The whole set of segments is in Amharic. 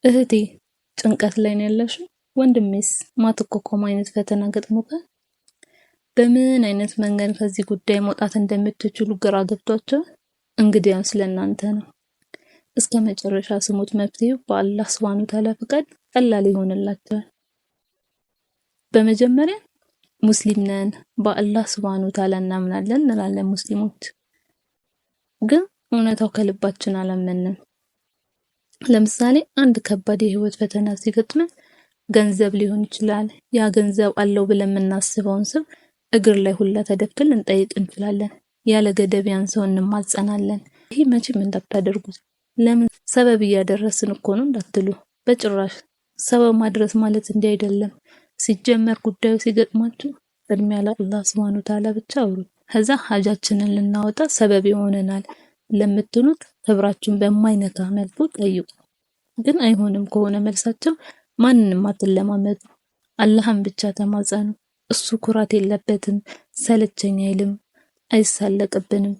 እህቴ ጭንቀት ላይ ነው ያለሽው? ወንድሜስ ማትቋቋም አይነት ፈተና ገጥሞታል? በምን አይነት መንገድ ከዚህ ጉዳይ መውጣት እንደምትችሉ ግራ ገብቷቸዋል? እንግዲያውስ ለእናንተ ነው። እስከ መጨረሻ ስሙት። መፍትሄው በአላህ ሱብሃነሁ ወተዓላ ፍቃድ ቀላል ይሆንላቸዋል። በመጀመሪያ ሙስሊም ነን፣ በአላህ ሱብሃነሁ ወተዓላ እናምናለን እንላለን ሙስሊሞች። ግን እውነታው ከልባችን አላመንም። ለምሳሌ አንድ ከባድ የህይወት ፈተና ሲገጥመን ገንዘብ ሊሆን ይችላል። ያ ገንዘብ አለው ብለን የምናስበውን ሰው እግር ላይ ሁላ ተደፍተን ልንጠይቅ እንችላለን። ያለ ገደብ ያን ሰው እንማጸናለን። ይህ መቼም እንዳታደርጉት። ለምን ሰበብ እያደረስን እኮ ነው እንዳትሉ፣ በጭራሽ ሰበብ ማድረስ ማለት እንዲህ አይደለም። ሲጀመር ጉዳዩ ሲገጥማችሁ ቅድሚያ ለአላህ ሱብሃነሁ ወተዓላ ብቻ አውሩ። ከዛ ሀጃችንን ልናወጣ ሰበብ ይሆነናል ለምትሉት ክብራችሁን በማይነካ መልኩ ጠይቁ። ግን አይሆንም ከሆነ መልሳቸው ማንንም አትለማመጡ፣ አላህን ብቻ ተማጸኑ። እሱ ኩራት የለበትም፣ ሰለቸኝ አይልም፣ አይሳለቅብንም።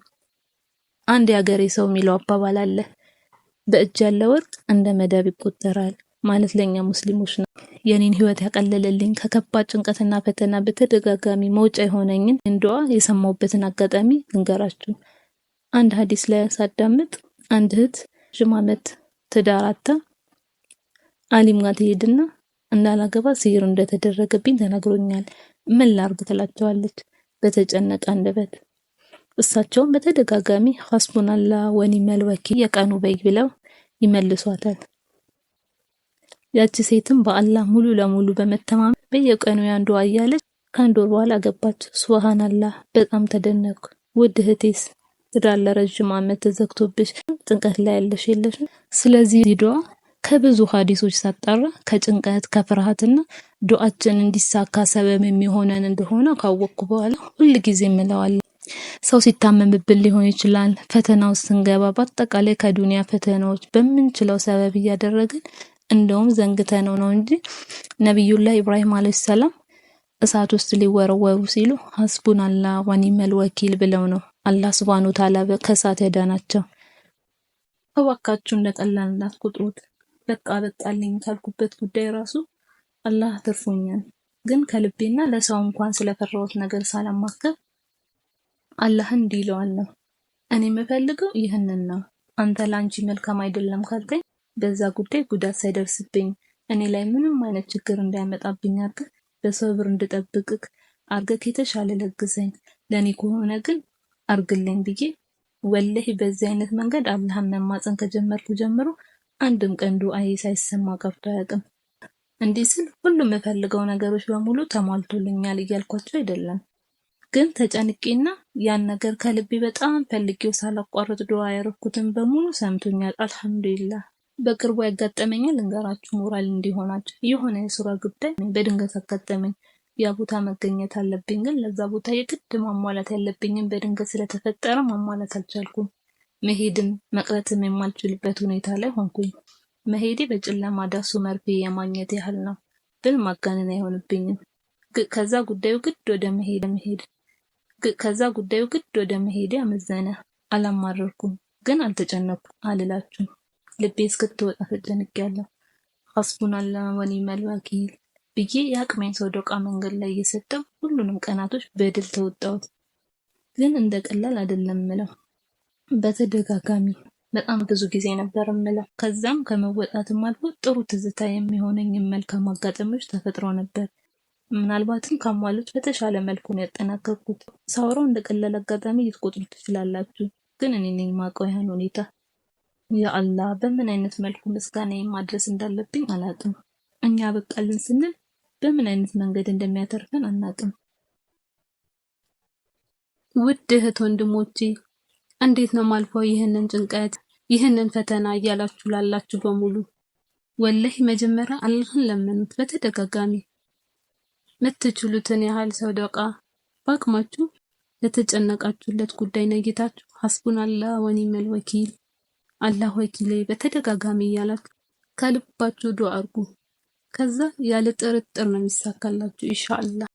አንድ የሀገሬ ሰው የሚለው አባባል አለ፣ በእጅ ያለ ወርቅ እንደ መዳብ ይቆጠራል ማለት ለኛ ሙስሊሞች ነው። የኔን ህይወት ያቀለለልኝ ከከባድ ጭንቀትና ፈተና በተደጋጋሚ መውጫ የሆነኝን ዱዓ የሰማሁበትን አጋጣሚ ልንገራችሁ። አንድ ሀዲስ ላይ ሳዳምጥ አንድ እህት ረዥም ዓመት ትዳር አጥታ አሊም ጋር ትሄድና እንዳላገባ ሲህር እንደተደረገብኝ ተነግሮኛል፣ ምን ላርግ ትላቸዋለች በተጨነቀ አንደበት። እሳቸውም በተደጋጋሚ ሐስቡናላህ ወኒዕመል ወኪል የቀኑ በይ ብለው ይመልሷታል። ያቺ ሴትም በአላህ ሙሉ ለሙሉ በመተማመን በየቀኑ ያን ዱዓ እያለች ከአንድ ወር በኋላ ገባች። ሱብሃንአላህ በጣም ተደነቅኩ። ውድ እህቴስ ትዳር ለረዥም ዓመት ተዘግቶብሽ ጭንቀት ላይ ያለሽ የለሽም? ስለዚህ ዱዓ ከብዙ ሀዲሶች ሳጣራ ከጭንቀት ከፍርሃትና ዱዓችን እንዲሳካ ሰበብ የሚሆነን እንደሆነ ካወቅኩ በኋላ ሁል ጊዜ እምለዋለሁ። ሰው ሲታመምብን ሊሆን ይችላል፣ ፈተና ውስጥ ስንገባ፣ በአጠቃላይ ከዱንያ ፈተናዎች በምንችለው ሰበብ እያደረግን እንደውም ዘንግተነው ነው እንጂ ነቢዩላህ ኢብራሂም አለይሂ ሰላም እሳት ውስጥ ሊወረወሩ ሲሉ ሐስቡናላህ ወኒዕመል ወኪል ብለው ነው አላህ ሱብሃነሁ ወተዓላ ከእሳት ያዳናቸው። እባካችሁ እንደቀላል እንዳትቆጥሩት። በቃ በቃልኝ ካልኩበት ጉዳይ ራሱ አላህ አትርፎኛል። ግን ከልቤና ለሰው እንኳን ስለፈራሁት ነገር ሳላማክር አላህን እንዲህ እለዋለሁ፣ እኔ የምፈልገው ይህንን ነው። አንተ ለአንቺ መልካም አይደለም ካልከኝ በዛ ጉዳይ ጉዳት ሳይደርስብኝ እኔ ላይ ምንም አይነት ችግር እንዳያመጣብኝ አድርገህ በሰብር እንድጠብቅክ አድርገህ የተሻለ ለግሰኝ፣ ለእኔ ከሆነ ግን አርግልኝ ብዬ ወለሂ በዚህ አይነት መንገድ አላህን መማፀን ከጀመርኩ ጀምሮ አንድም ቀን ዱዓዬ ሳይሰማ ቀርቶ አያውቅም። እንዲህ ስል ሁሉም የምፈልገው ነገሮች በሙሉ ተሟልቶልኛል እያልኳቸው አይደለም። ግን ተጨንቄና ያን ነገር ከልቤ በጣም ፈልጌው ሳላቋርጥ ዱዓ ያረኩትን በሙሉ ሰምቶኛል። አልሐምዱሊላህ። በቅርቡ ያጋጠመኛል ልንገራችሁ፣ ሞራል እንዲሆናችሁ። የሆነ የስራ ጉዳይ በድንገት አጋጠመኝ። ያ ቦታ መገኘት አለብኝ፣ ግን ለዛ ቦታ የግድ ማሟላት ያለብኝን በድንገት ስለተፈጠረ ማሟላት አልቻልኩም። መሄድም መቅረትም የማልችልበት ሁኔታ ላይ ሆንኩኝ። መሄዴ በጨለማ ዳሱ መርፌ የማግኘት ያህል ነው ብል ማጋነን አይሆንብኝም። ከዛ ጉዳዩ ግድ ወደ መሄድ መሄድ ከዛ ጉዳዩ ግድ ወደ መሄዴ አመዘነ። አላማረርኩም፣ ግን አልተጨነኩም አልላችሁም። ልቤ እስክትወጣ ተጨንቄያለሁ። ሐስቡናላህ ወኒዕመል ወኪል ብዬ የአቅሜን ሰደቃ መንገድ ላይ እየሰጠው ሁሉንም ቀናቶች በድል ተወጣሁት። ግን እንደ ቀላል አይደለም ምለው፣ በተደጋጋሚ በጣም ብዙ ጊዜ ነበር ምለው። ከዛም ከመወጣትም አልፎ ጥሩ ትዝታ የሚሆነኝን መልካም አጋጣሚዎች ተፈጥሮ ነበር። ምናልባትም ካሟሉት በተሻለ መልኩ ነው ያጠናቀቅኩት። ሳወራው እንደ ቀላል አጋጣሚ ልትቆጥሩት ትችላላችሁ፣ ግን እኔ ነኝ የማውቀው ያን ሁኔታ። ያ አላህ በምን አይነት መልኩ ምስጋና ማድረስ እንዳለብኝ አላውቅም። እኛ በቃልን ስንል በምን አይነት መንገድ እንደሚያተርፈን አናውቅም። ውድ እህት ወንድሞቼ፣ እንዴት ነው ማልፈው ይህንን ጭንቀት ይህንን ፈተና እያላችሁ ላላችሁ በሙሉ ወላሂ መጀመሪያ አላህን ለምኑት በተደጋጋሚ ምትችሉትን ያህል ሰደቃ በአቅማችሁ ለተጨነቃችሁለት ጉዳይ ነይታችሁ ሐስቡናላህ ወኒዕመል ወኪል አላህ ወኪሌ በተደጋጋሚ እያላችሁ ከልባችሁ ዱዓ አድርጉ። ከዛ ያለ ጥርጥር ነው የሚሳካላችሁ ኢንሻአላህ።